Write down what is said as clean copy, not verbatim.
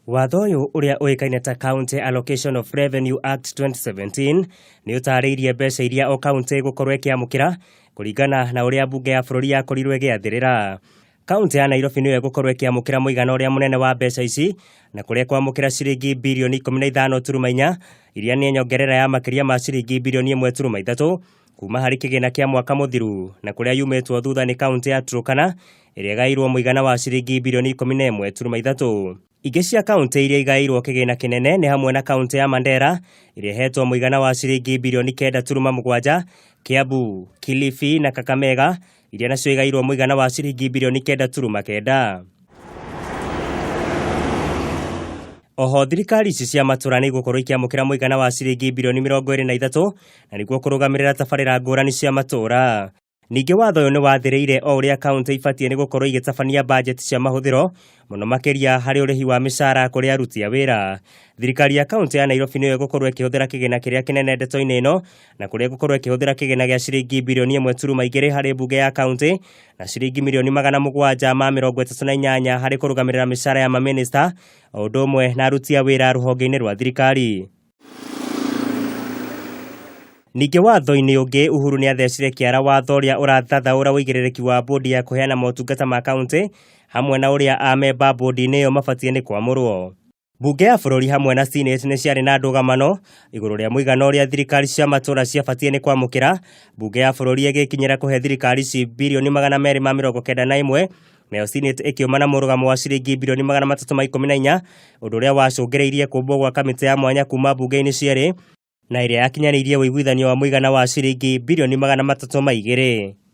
Watho ũyũ ũrĩa ũĩkaine ta County Allocation of Revenue Act 2017 nĩ ũtaarĩirie mbeca iria o kaunti ĩgũkorwo ĩkĩamũkĩra kũringana na ũrĩa mbunge ya bũrũri yakorirwo ĩgĩathĩrĩra. Kaunti ya Nairobi nĩyo ĩgũkorwo ĩkĩamũkĩra mũigana ũrĩa mũnene wa mbeca ici na kũrĩa ĩkwamũkĩra ciringi birioni 15.4 iria nĩ nyongerera ya makĩria ma ciringi birioni 1.3 kuma harĩ kĩgĩna kĩa mwaka mũthiru, na kũrĩa yumĩtwo thutha nĩ kaunti ya Turkana ĩrĩa ĩgaĩirwo mũigana wa ciringi birioni 11.3. Ingĩ cia kaunti iria igaĩirwo kĩgĩna kĩnene nĩ hamwe na kaunti ya Mandera ĩrĩa ĩhetwo mũigana wa ciringi birioni 9.7, Kiambu, Kilifi na Kakamega iria nacio igaĩirwo mũigana wa ciringi birioni 9.9. Oho thirikari ici cia matũra nĩ igũkorwo ikĩamũkĩra mũigana wa ciringi birioni 23 na nĩguo kũrũgamĩrĩra tabarĩra ngũrani cia matũra. Ningĩ watho ũyũ nĩ wathĩrĩire o ũrĩa kaunti ibatiĩ nĩ gũkorwo igĩtabania bajeti cia mahũthĩro mũno makĩria harĩ ũrĩhi wa mĩcara kũrĩ aruti a wĩra. Thirikari ya kaunti ya Nairobi nĩyo ĩgũkorwo ĩkĩhũthĩra kĩgĩna kĩrĩa kĩnene ndeto-inĩ ĩno, na kũrĩa ĩgũkorwo ĩkĩhũthĩra kĩgĩna gĩa ciringi birioni 1.2 harĩ mbunge ya kaunti na ciringi mirioni 738 harĩ kũrũgamĩrĩra mĩcara ya mamĩnĩsta o ũndũ ũmwe na aruti a wĩra rũhonge-inĩ rwa thirikari. Ningĩ watho-inĩ ũngĩ, Uhuru nĩ athecire kĩara watho ũrĩa ũrathathaũra ũigĩrĩrĩki wa bodi ya kũheana motungata ma kaunti hamwe na ũrĩa amemba bodi-inĩ ĩyo mabatiĩ nĩ kwamũrwo. Mbunge ya bũrũri hamwe na Senate nĩ ciarĩ na ndũgamano igũrũ rĩa mũigana ũrĩa thirikari cia matũũra ciabatiĩ nĩ kwamũkĩra, mbunge ya bũrũri ĩgĩkinyĩra kũhe thirikari ici birioni 291, nayo Senate ĩkĩũma na mũrũgamo wa ciringi birioni 314, ũndũ ũrĩa wacũngĩrĩirie kũmbwo gwa kamĩtĩ ya mwanya kuma mbunge-inĩ cierĩ na ĩrĩa yakinyanĩirie ũiguithanio wa mũigana wa ciringi birioni 302.